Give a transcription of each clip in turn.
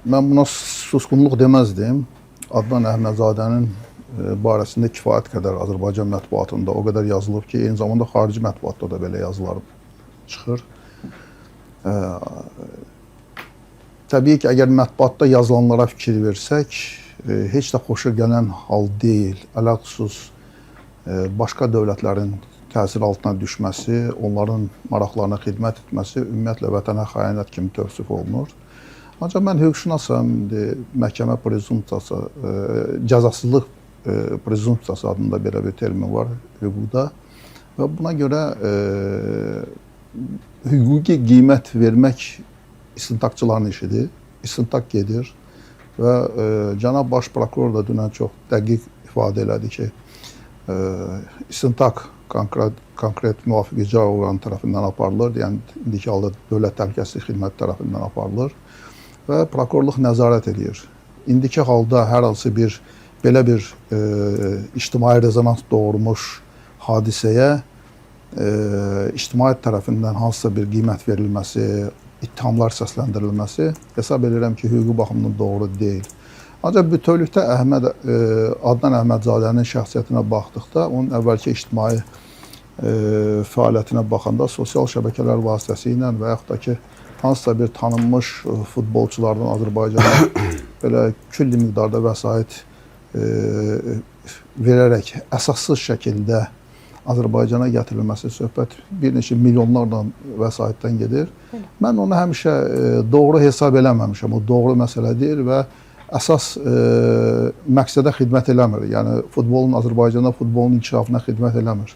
Mən buna susqunluq deməzdim. Adnan Əhmədzadənin barəsində kifayət qədər Azərbaycan mətbuatında o qədər yazılıb ki, eyni zamanda xarici mətbuatda da belə yazılar çıxır. Təbii ki, əgər mətbuatda yazılanlara fikir versək, heç də xoşa gələn hal deyil. Ələxüsus başqa dövlətlərin təsir altına düşməsi, onların maraqlarına xidmət etməsi ümumiyyətlə vətənə xəyanət kimi tövsif olunur. Ancaq mən hüquqşünasam, indi məhkəmə prezumpsiyası, cəzasızlıq prezumpsiyası adında belə bir termin var hüquqda və buna görə hüquqi qiymət vermək istintaqçıların işidir. İstintaq gedir və cənab baş prokuror da dünən çox dəqiq ifadə elədi ki, istintaq konkret müvafiq icra orqanı tərəfindən aparılır, yəni indiki halda Dövlət Təhlükəsizlik Xidməti tərəfindən aparılır və prokurorluq nəzarət eləyir. İndiki halda hər hansı bir belə bir ictimai rezonans doğurmuş hadisəyə ictimaiyyət tərəfindən hansısa bir qiymət verilməsi, ittihamlar səsləndirilməsi hesab edirəm ki, hüquqi baxımdan doğru deyil. Ancaq bütövlükdə Adnan Əhmədzadənin şəxsiyyətinə baxdıqda, onun əvvəlki ictimai fəaliyyətinə baxanda sosial şəbəkələr vasitəsilə və yaxud da ki, hansısa bir tanınmış futbolçulardan Azərbaycana belə külli miqdarda vəsait verərək əsassız şəkildə Azərbaycana gətirilməsi söhbət bir neçə milyonlarla vəsaitdən gedir. Mən onu həmişə doğru hesab eləməmişəm. O doğru məsələ deyil və əsas məqsədə xidmət eləmir. Yəni futbolun Azərbaycanda futbolun inkişafına xidmət eləmir.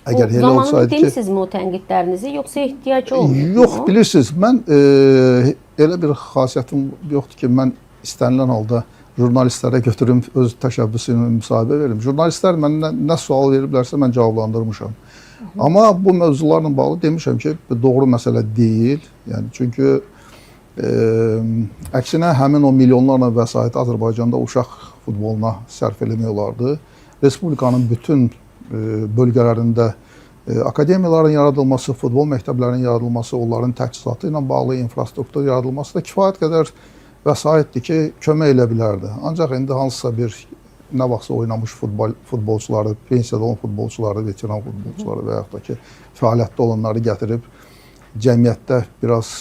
Əgər elə olsaydı ki, demisinizmi o tənqidlərinizi, yoxsa ehtiyac olmuyor? Yox, bilirsiniz, mən elə bir xasiyyətim yoxdur ki, mən istənilən halda jurnalistlərə götürüm öz təşəbbüsümü müsahibə verim. Jurnalistlər məndən nə sual veriblərsə mən cavablandırmışam. Amma bu mövzularla bağlı demişəm ki, doğru məsələ deyil. Yəni çünki əksinə həmin o milyonlarla vəsait Azərbaycanda uşaq futboluna sərf eləmək olardı. Respublikanın bütün bölgələrində akademiyaların yaradılması, futbol məktəblərinin yaradılması, onların təchizatı ilə bağlı infrastruktur yaradılması da kifayət qədər vəsaitdir ki, kömək elə bilərdi. Ancaq indi hansısa bir nə vaxtsa oynamış futbolçuları, pensiyada olan futbolçuları, veteran futbolçuları və yaxud da ki, fəaliyyətdə olanları gətirib cəmiyyətdə biraz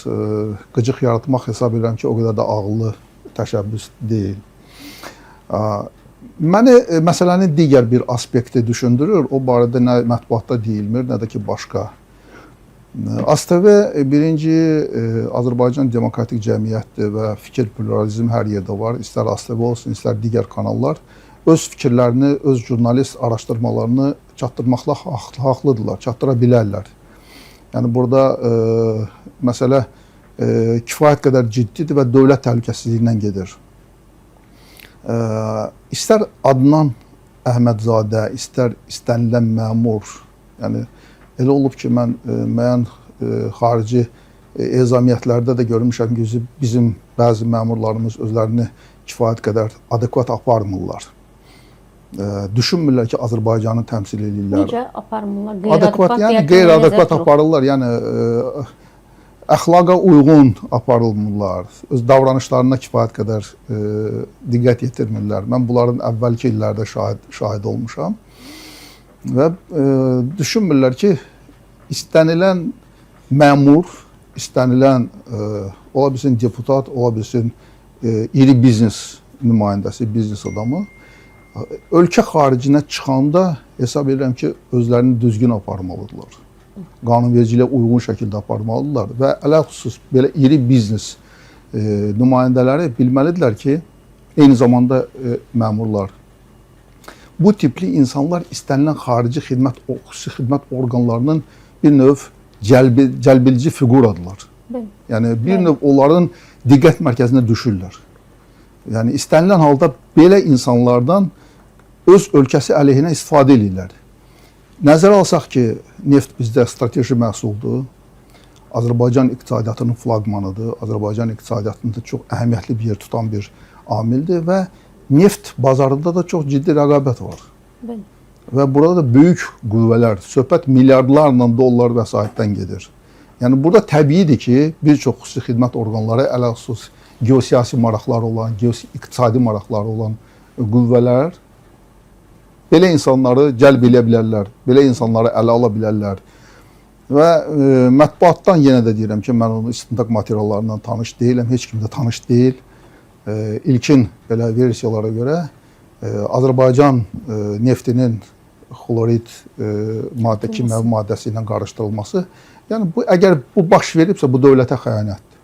qıcıq yaratmaq hesab edirəm ki, o qədər də ağıllı təşəbbüs deyil. Məni məsələnin digər bir aspekti düşündürür. O barədə nə mətbuatda deyilmir, nə də ki başqa. ASTV birinci Azərbaycan demokratik cəmiyyətdir və fikir pluralizm hər yerdə var. İstər ASTV olsun, istər digər kanallar öz fikirlərini, öz jurnalist araşdırmalarını çatdırmaqla haqlıdırlar, çatdıra bilərlər. Yəni burada məsələ kifayət qədər ciddidir və dövlət təhlükəsizliyindən gedir. İstər Adnan Əhmədzadə, istər istənilən məmur, yəni elə olub ki, mən müəyyən xarici ezamiyyətlərdə də görmüşəm ki, bizim bəzi məmurlarımız özlərini kifayət qədər adekvat aparmırlar. Düşünmürlər ki, Azərbaycanı təmsil edirlər. Necə aparmırlar? Adekvat, yəni qeyri-adekvat aparırlar. Yəni əxlaqa uyğun aparılmırlar. Öz davranışlarına kifayət qədər diqqət yetirmirlər. Mən bunların əvvəlki illərdə şahid olmuşam. Və düşünmürlər ki, istənilən məmur, istənilən ola bilsin deputat, ola bilsin iri biznes nümayəndəsi, biznes adamı ölkə xaricinə çıxanda hesab edirəm ki, özlərini düzgün aparmalıdırlar. Qanunvericiliyə uyğun şəkildə aparmalıdırlar və ələxüsus belə iri biznes nümayəndələri bilməlidirlər ki, eyni zamanda məmurlar bu tipli insanlar istənilən xarici xidmət, xüsusi xidmət orqanlarının bir növ cəlb edici fiquradırlar. Bəli. Yəni bir növ onların diqqət mərkəzinə düşürlər. Yəni istənilən halda belə insanlardan öz ölkəsi əleyhinə istifadə eləyirlər. Nəzərə alsaq ki, neft bizdə strateji məhsuldur. Azərbaycan iqtisadiyyatının flaqmanıdır. Azərbaycan iqtisadiyyatında çox əhəmiyyətli bir yer tutan bir amildir və neft bazarında da çox ciddi rəqabət var. Bəli. Və burada da böyük qüvvələr, söhbət milyardlarla dollar vəsaitdən gedir. Yəni burada təbiidir ki, bir çox xüsusi xidmət orqanları, ələxüsus geosiyasi maraqları olan, geoiqtisadi maraqları olan qüvvələr belə insanları cəlb eləyə bilərlər, belə insanları ələ ala bilərlər. Və mətbuatdan yenə də deyirəm ki, mən onun istintaq materiallarından tanış deyiləm, heç kim də tanış deyil. İlkin belə versiyalara görə Azərbaycan neftinin xlorid maddə, kimyəvi maddəsi ilə qarışdırılması, yəni bu əgər bu baş veribsə, bu dövlətə xəyanətdir.